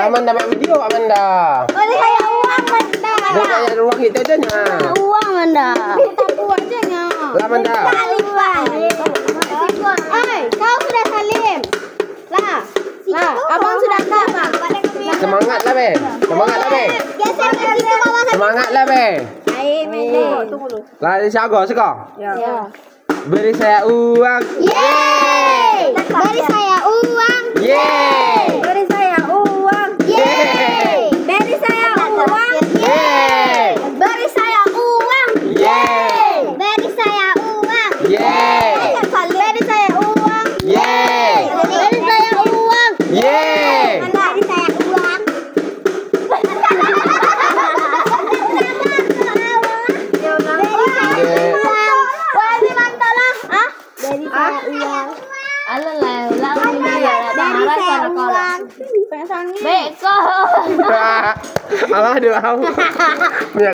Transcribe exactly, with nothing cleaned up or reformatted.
Amanda main video, Amanda. Beri saya uang, Amanda. Beri saya uang itu aja, nah. Uang, Amanda. Minta uang aja, nah. Lah, Amanda. Minta uang. Oi, kau sudah salim. Lah. Lah, abang sudah kah, Bang? Semangat lah, Be. Semangat lah, Be. Geser ke situ, Bang. Semangat lah, Be. Ayo, Mele. Lah, siaga, siaga. Ya. Beri saya uang. Yeay! Beri saya uang. Yeay! Beri saya uang. Yeay! Beri saya uang. Yeay! Beri saya uang. Yeay! Beri saya uang. Yeay! Beri saya uang. Yeay! Beri saya uang. Yeay! Beri saya uang. Wah, ini mantap lah. Ah? Dari saya uang. Alah lah, ulang dulu ya, lah, dari saya uang. Beko. Alah, dulu.